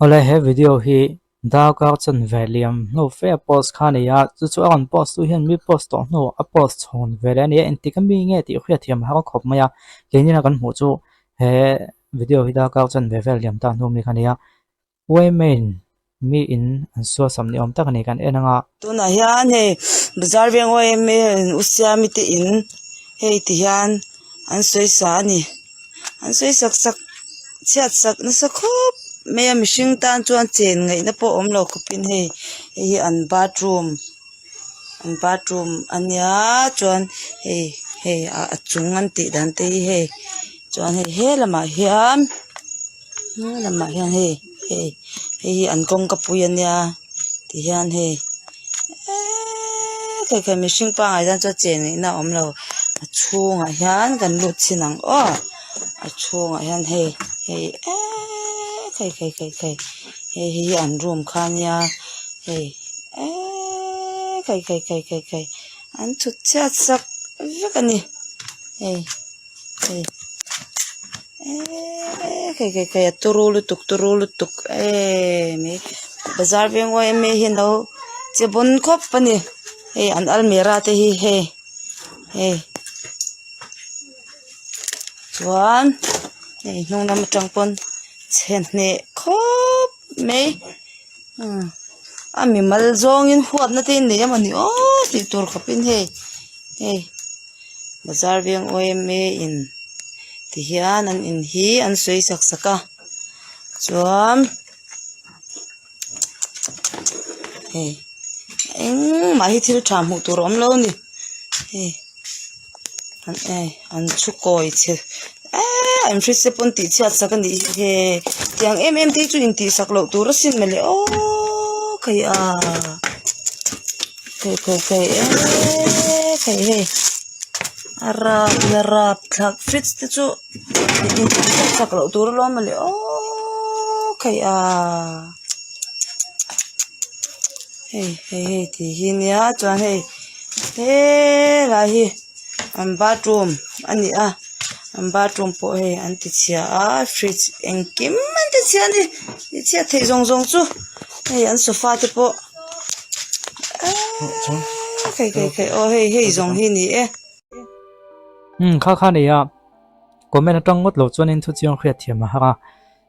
Awle he video hi darkar chanve liam hnu fe a post kha a ni a, chu chu a rawn post tu hian mi post tawh hnu a post chhawn ve leh a ni a, engtik a mi nge tih hriatthiam har khawp mai a, keini a kan hmuh chu he video hi darkar chanve vel liam ta hnu mi kha a ni a, Women mi in an suasam ni awm tak a ni kan en anga. Tunah hian hei bazar veng yma in u siami te in hei ti hian an sawi sa a ni an sawi sak sak chhiat sak nasa khawp mai a mihring tan chuan chen ngaihna pawh awm lo khawpin hei hei hi an bathroom an bathroom a nia chuan hei hei a chung an tih dan te hi hei chuan hei he lamah hian. Hma lamah hian hei hei hei hi an kawngka pui a nia tihian hei eeee khai khai mihring pangai tan chuan chen ngaihna a awm lo a chhungah hian kan lut chhin ang aw a chhungah hian hei hei eeee khai khai khai khai hei hi an room kha a nia hei eeee khai khai khai khai khai an thut chhiat sak vek a ni hei. Hei eeee khei khei khei a turu lutuk turu lutuk eee mai bazar veng yma hi an lo che bawn khawp a ni hei an almira te hi hei hei chuan hei hnung lam atang pawn chhe hneh khawp mai umm a mimal zawngin huatna te nei emawni aw tih tur khawpin hei hei. Bazar veng yma in ti hian an in hi an sawi sak sak a chuan hei engmah hi thil tha hmuh tur a awm lo a ni hei an eh an chhu kawi chhe eee an hri se pawn tih chhiat sak a nih hi he tiang em em te hi chu intih sak loh tur asin mawle aww khai a. Khei khei khei eee khei hei a rap la rap thlak fridge te chu chak loh tur alawm mawle aww khei a hei hei hei tih hi nia chuan hei helai hi an bathroom a ni a an bathroom pawh hei an ti chhia a fridge engkim an ti chhia a ni ti chhiat theih zawng zawng chu hei an sofa te pawh. Khei khei khei aw hei hei zawng hi ni e. Umm kha kha nia comment atang ngawt lo chuanin thu chiang hriat thiam a har a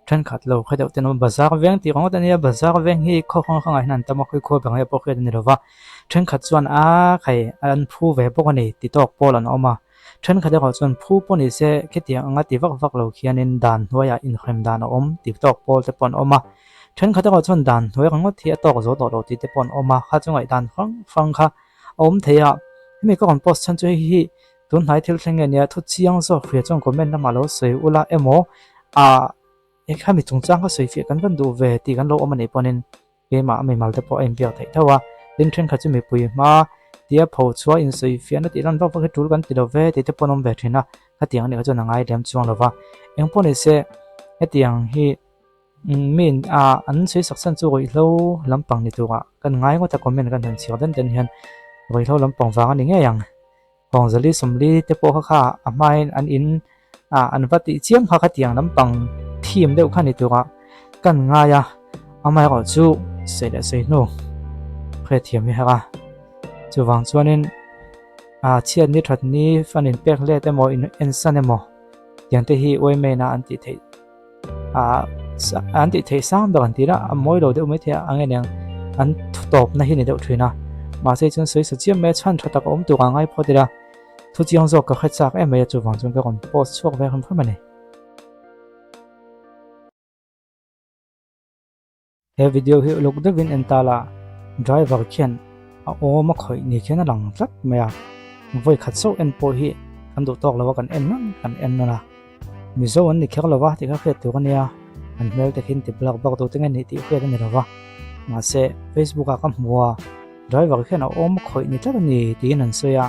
thenkhat lo kha deuh ten awm bazar veng tih ringawt ania bazar veng hi khaw hrang hrangah hian an tam a khawi khawi bang pawh hriat a ni lova thenkhat chuan a khai an phu ve bawk a ni ti tawk pawl an awm a thenkhat erawh chuan phu pawh ni se khitiang anga ti vak vak lo khianin dan hnuaiah inhrem dan a awm ti tawk pawl te pawh an awm a. Thenkhat erawh chuan dan hnuai ringawt hi a tawk zo tawh lo tih te pawh an awm a, kha chu ngaihdan hrang hrang kha a awm thei a. Hemi ka rawn post chhan chu hei hi tun hnai thil thleng nge nia thu chiang zawk hria chuan comment lamah lo sawi ula emaw ah hemi chungchang kha sawi fiah kan van duh ve tih kan lo awm a nih pawhin keimah a mimal te pawh a inbiak theih tho a. Tin thenkhat chu mipui hma tia pho chhuah insawi fiahna tih lan vak vak hi tul kan ti lo ve tih te pawh an awm ve thin a, khatiang anih kha chuan a ngai lem chuang lo va. Engpawh ni se hetiang hi. Min ah an sawi sak chhan chu ruihhlo lampang ni turah kan ngai ngawt a comment kan han chhiar den den hian ruihhlo lampang vang a ni ngei ang. Kawngzali sawmli te pawh kha kha a hmain an in ah an va tih chiam kha khatiang lampang thim deuh kha ni turah kan ngai a, amaherawh chu sawi leh sawi hnu hrethiam hi har a. Chuvang chuanin ah chhiat ni that ni fan inpek let emaw in ensan emaw tiang te hi uaimena an tih theih. ah an tih theih sang ber an tih lah a mawi lo deuh mai thei a ang eng an thu tawp na hi ni deuh thin a mahse chuan sawi sa chiam mai a chhan tha tak a awm tur ang ngai phawt ila thu chiang zawk ka hre chak em mai a chuvang chuan ka rawn post chhuak ve hrim hrim a ni. He video hi uluk deuhin en ta la, driver khian a awm a khawih ni khian a lang tlat mai a, vawi khat chauh en pawh hi kan duh tawk lo a kan en reng kan en nawn a, Mizo an ni kher lo va tih kha hriat tur a nia, an hmel te khian ti blak bak duh te nge nih tih hriat a ni lo va, mahse Facebook ah ka hmu a, driver khian a awm a khawih ni tlat a ni tiin an sawi a,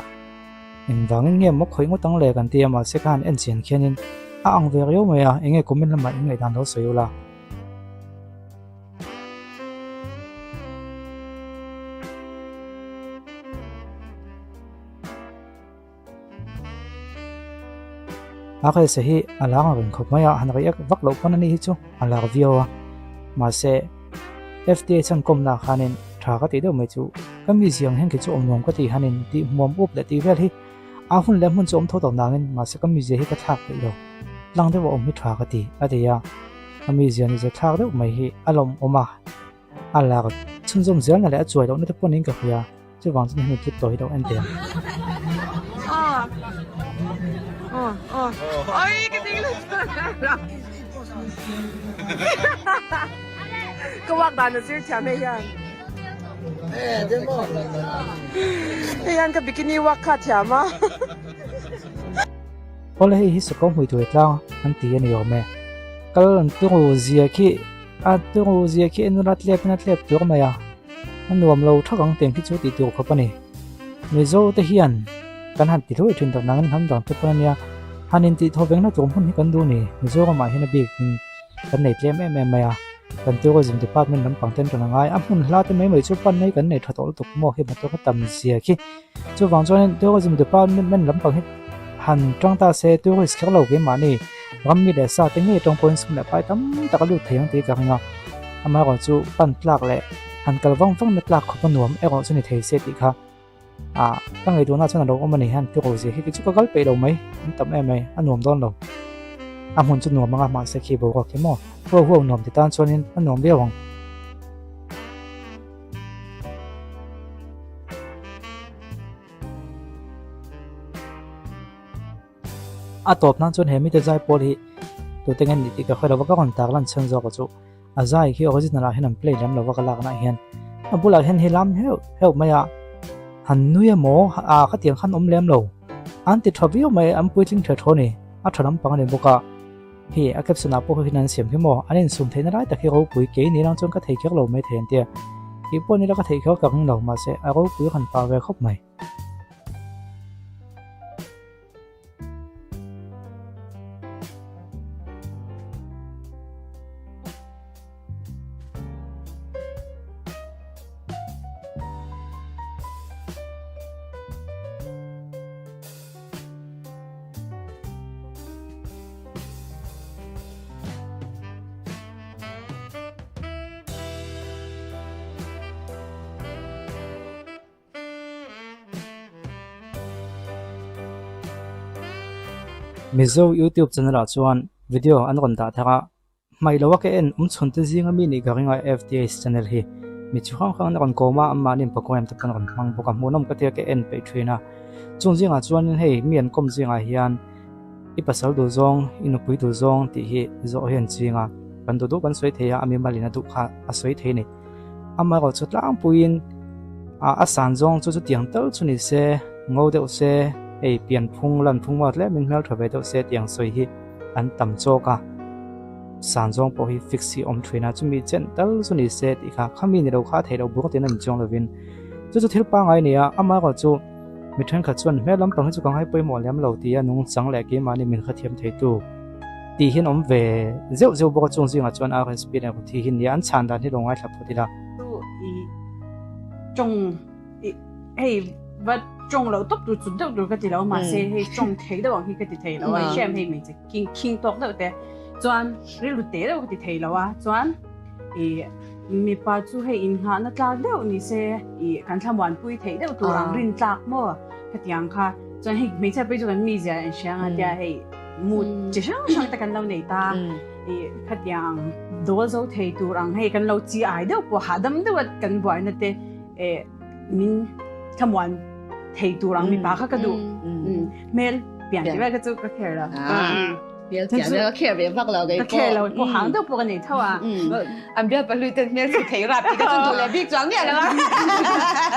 engvangin nge maw khawih ngawt ang le kan ti a, mahse kha han en chian khianin a ang ve riau mai a, enge comment lamah in ngaihdan lo sawi ula. A rel se hi a lar ang reng khawp mai a, han react vak loh pawn a ni hi chu a lar viau a. Mahse, FDA chhan kawmna khanin tha ka tih deuh mai chu ka mizia ang hian kei chu awm nuam ka tih hanin tih hmuam up leh tih vel hi a hun leh hmun chu awm tho tawh nangin mahse ka mizia hi ka thlak peih lo. Tlang deuh a awm hi tha ka ti, a ti a. Ka mizia ni zia thlak deuh mai hi a lawmawm a, a lak chhunzawm zelna leh a chuai lohna te pawh niin ka hria. Chuvang chuan hemi clip tawh hi lo en teh ang. Ka walk dan a zir thiam hei hian. Hei hian ka bikini walk kha a thiam a. Awle hei hi sakawr hmui tur tlang an ti a ni awm e. Kal an turu zia khi a turu zia khi en nula tlep in a tlep tur mai a. A nuam lo thak ang teng khi chu tih tur khawp a ni. Mizo te hian kan han ti hluai thin tak nangin hnam dang te pawn a nia. Han intih thaw vengna tur hmun hi kan duh ni. Mizoramah hian a bik in kan nei tlem em em mai a. Kan tourism department lampang ten tan a ngai. A hmun hla te mai mai chu pan mai kan nei tha tawh lutuk maw khi motor a tam zia khi. Chuvang chuanin tourism department lampang hi han tang ta se tourist kher lo keimahni rammi leh sa te ngei atang pawhin sum leh pai tam tak a lut thei ang tih ka ring a. Amaherawhchu pan tlak leh han kal vang vang na tlak khawp a nuam erawh chu ni thei se tih kha ah ka ngaihtuahna chuan a lo awm a ni hian tiraw zia hi chu ka kal peih lo mai an tam em mai a nuam dawn lo. A hmun chu nuam anga mahse khi boruak hi maw huau huau nuam ti tan chuanin a nuam viau ang. A tawp nan chuan he mite zai pawl hi tute nge nih tih ka hre lo va ka rawn tak lan chhan zawk a chu a zai khi original ah hian an play lem lo va ka lak nah hian a bulah hian hei lam heuh heuh mai a han nui emaw a khatiang khan awm lem lo an ti tha viau mai an puitling tha thaw a ni a tha lampang a ni bawk a. Hi a caption ah pawh hian an siam hi maw an insum theihna lai tak hi ropui kei ni lang chuan ka thei kher lo mai thei an tia tih pawh ni la ka theih kher ka ring lo mahse a ropui han pah ve khawp mai. Mizo YouTube channel ah chuan video an rawn dah thar a, hmaih lo a ka en awm chhun te zinga mi nih ka ring a FTH channel hi mi chi hrang hrang an rawn kawm a, anmahni in program te pawh an rawn hmang bawk a, hmuhnawm ka tia ka en peih thin a, chung zingah chuanin hei mi an kawm zingah hian. I pasal duh zawng, i nupui duh zawng tih hi zawh hi an ching a, kan duh duh kan sawi thei a, a mimalin a duh kha a sawi thei a ni. Amaherawhchu tlangpuiin a san zawng chu chutiang tal chu ni se, ngo deuh se, hei pianphung lanphung maw tlemin hmeltha ve deuh se tiang sawi hi an tam chawk a, san zawng pawh hi fix hi awm thin a, chumi chen tal chu ni se tih kha khami ni lo kha a theih loh bur tiin a inchuang lovin chu chu thil pangngai a ni a, amaherawhchu. Mi thenkhat chuan hmel lampang hi chu ka ngai pawimawh lem lo tia nungchang leh keimahni min hrethiam theitu tih hian awm ve zeuh zeuh bawk a, chung zingah chuan RSP leh Ruthi hi nia an chhan dan hi lo ngaithla phawt ila. Chu i tawng i hei va tawng loh tawp tur chut deuh tur ka ti lo mahse hei tawng thei deuh ang hi ka ti thei lo a, i hriam hei hmeichhe king khing tawk deuh te chuan rilru te deuh ka ti thei lo a chuan i Mipa chu hei innghahna tlak deuh ni se ih kan thlamuanpui theih deuh tur ang rin tlak maw hetiang kha chuan hei hmeichhia pawh hi chu kan mizia an hria ang a tia hei mood chi hrang hrang te kan lo nei ta ih khatiang dawl zo thei tur ang hei kan lo chi ai deuh pawh hahdam deuh a kan buaina te eh min thlamuan thei tur ang mipa kha ka duh hmel pian tih vel kha chu ka care lo. Hmel pian vel ka kher ve vak lo kei pawh. Ka kher lo pawh hang deuh pawh ka nei tho a. An bial pahlui ten hmel chu thei rap tih ka chun duh leh bik chuang miah lo a.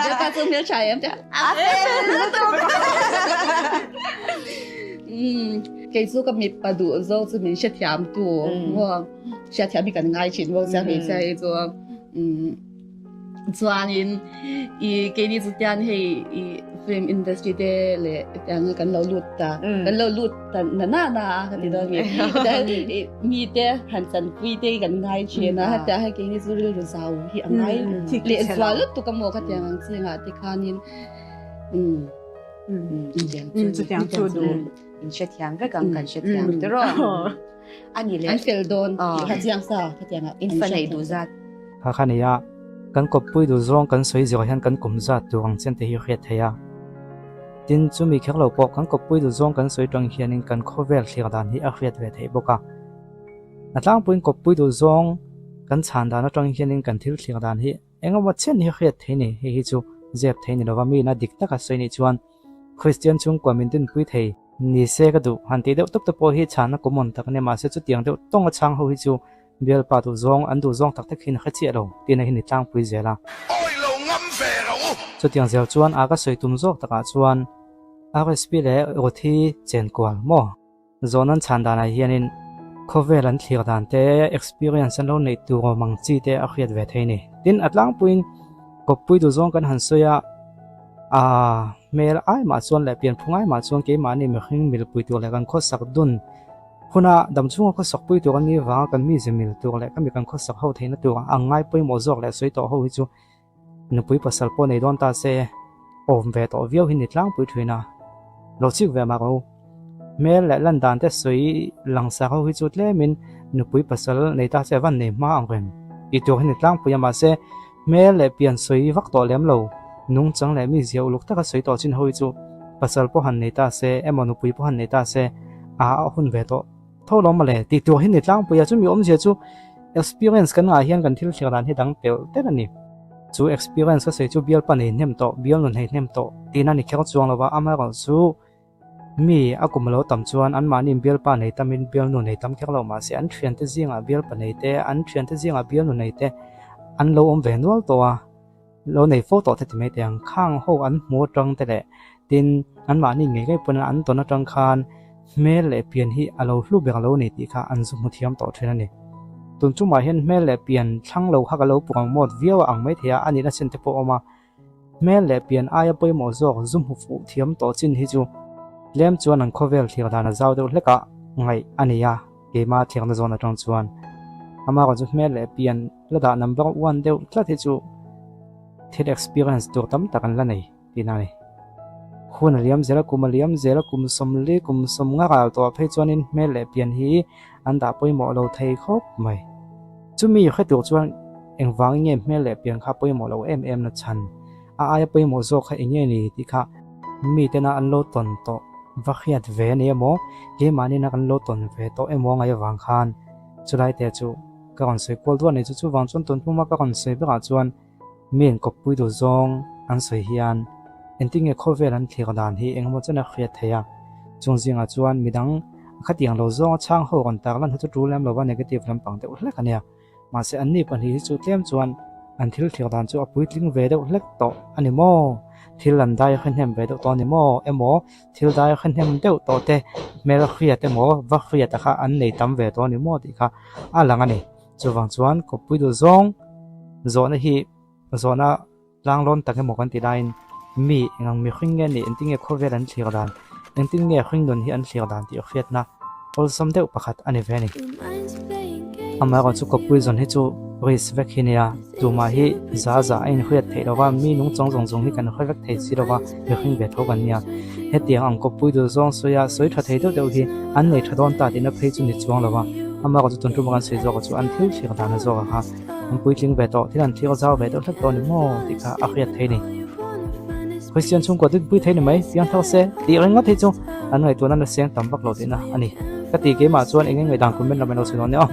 Bial pa chu hmel tha em te. A fel lutuk. Kei chu ka mipa duh zawk chu min hrethiam tu maw hriatthiam hi kan ngai thin bawk sia hmeichhia hi chu. Chuanin i keini chu tian hei i film industry te leh tiang kan lo lut ta kan lo lut ta na na na a ka ti dawn mi mi te han chanpui te kan ngai thin a hetiang hei keini chu rilru zau hi a ngai leh zual lutuk a maw ka tiang ang chingah te khanin um chutiang chu duh in hrethiam vek ang kan hrethiam tiraw. Ani leh. An fel dawn tih kha chiang sa khatianga. In fa neih duh zat. Kha kha nia, kan kawppui duh zawng kan sawi zirah hian kan kum zat tur ang chen te hi hriat theih a. Tin, chumi kher lo pawh kan kawppui duh zawng kan sawi tang hianin kan khawvel thlir dan hi a hriat ve theih bawk a. A tlangpuiin kawppui duh zawng kan chhan dan atang hianin kan thil thlir dan hi engemaw chen hi hriat theih ni, hei hi chu zep theih ni lova mi ina dik taka sawi nih chuan Kristian chhungkua min dinpui thei ni se ka duh han tih deuh tawp te pawh hi chhanna common tak a nia mahse chutiang deuh tawnga chhang ho hi chu bialpa duh zawng an duh zawng tak tak hian a hre chiah lo tihna hi ni tlangpui zel a. Chutiang zel chuan a ka sawi tum zawk takah chuan RSP leh Ruthi chenkual maw? Zawhnan chhan danah hianin khawvel an thlir dan te, experience an lo neih tur awm ang chi te a hriat ve thei a ni. Tin, a tlangpuiin kawppui duh zawng kan han sawi a, aaa hmel ai mah chuan leh pianphung ai mah chuan keimahni mihring milpui tur leh kan khawsak dun huna damchhunga khawsak pui tur an nih vanga kan mize mil tur leh khami kan khawsak ho theihna tur ang ngai pawimawh zawk leh sawi tawh ho hi chu Nupui pasal pawh nei dawn ta se, awm ve tawh viau hi ni tlangpui thin a, lo chik ve mak ho. Hmel leh lan dan te sawi langsar ho hi chu tlemin nupui pasal nei ta se van nei hma ang reng tih tur hi ni tlangpui a, mahse hmel leh pian sawi vak tawh lem lo, nungchang leh mi zia uluk taka sawi tawh chin ho hi chu pasal pawh han nei ta se emaw nupui pawh han nei ta se a hun ve tawh. Tho lo mawle, tih tur hi ni tlangpui a, chumi awmzia chu experience kan ngah hian kan thil thlir dan hi dang telh telh a ni. Chu experience ka sawi chu bialpa nei hnem tawh, bialnu nei hnem tawh tihna ni kher chuang lo va, amaherawh chu mi a kum lo tam chuan anmahniin bialpa nei tamin bialnu nei tam kher lo mahse an thiante zingah bialpa nei te, an thiante zingah bialnu nei te an lo awm ve nual tawh a. Lo nei fo tawh te ti mai teh ang. Khang ho an hmu atang te leh tin anmahni ngei ngei pawn an tawn atang khan hmel leh pian hi a lo hlu ber lo a ni tih kha an zu hmu thiam tawh thin a ni. Tun chungah hian hmel leh pian thlang lo kha ka lo promote viau a ang mai thei a, a nihna chin te pawh a awm a. Hmel leh pian aia pawimawh zawk zu hmu fuh thiam tawh chin hi chu tlem chuan an khawvel thlir dan a zau deuh hlek a ngaih a ni a, keima thirna zawn atang chuan. Amaherawhchu chu hmel leh pian La dah number one deuh tlat hi chu thil experience tur tam tak an la nei tihna a ni. Hun a liam zel a, kum a liam zel a, kum sawmli kum sawm nga ral tawh ah phei chuanin hmel leh pian hi an dah pawimawh lo thei khawp mai. Chumi hre tur chuan engvangin nge hmel leh pian kha pawimawh lo em em na chhan a aia pawimawh zawk kha eng nge ni tih kha mi tena an lo tawn tawh va hriat ve a ni emaw keimahni na kan lo tawn ve tawh emaw a ngaih avang khan chulai te chu Ka rawn sawi kual duah nei chu chuvang chuan tun hmuma ka rawn sawi berah chuan mi an kawppui duh zawng an sawi hian engtin nge khawvel an thlir dan hi engemaw chen a hriat theih a, chung zingah chuan midang khatiang lo zawnga chhang ho rawn tar lan hi chu tul lem lova negative lampang deuh hlek a nia. Mahse anni pahnih hi chu tlem chuan an thil thlir dan chu a puitling ve deuh hlek tawh a ni maw? Thil an dai hre hnem ve deuh tawh a ni maw? Emaw thil dai hre hnem deuh tawh te hmel hriat emaw va hriat a kha an nei tam ve tawh a ni maw tih kha a lang a ni. Chuvang chuan kawppui duh zawng zawhna hi zawhna tlanglawn tak emaw kan ti laiin mi engang mihring nge nih engtin nge khawvel an thlir dan engtin nge hringnun hi an thlir dan tih hriatna awlsam deuh pakhat a ni ve a ni. Amaherawhchu chu kawppui zawn hi chu risk vek hi nia, tumah hi za za a inhriat theih lova, mi nungchang zawng zawng hi kan hre vek thei si lova, mihring ve tho kan nia. Hetiang ang kawppui duh zawng sawi a, sawi tha thei deuh deuh hi an nei tha dawn ta tihna phei chu ni chuang lova, amaherawhchu chu tun tum a kan sawi zawk chu an thil thlir dan a zawk a kha an puitling ve tawh, thil an thlir zau ve deuh hlek tawh a ni maw tih kha a hriat thei a ni. Kristian chhungkua dinpui thei ni mai, piang thar se tih ringawt hi chu an ngaihtuahna na seng tam vak lo tihna a ni. Ka ti keimah chuan eng eng ngaihdan comment lam in lo sawi dawn nia aw.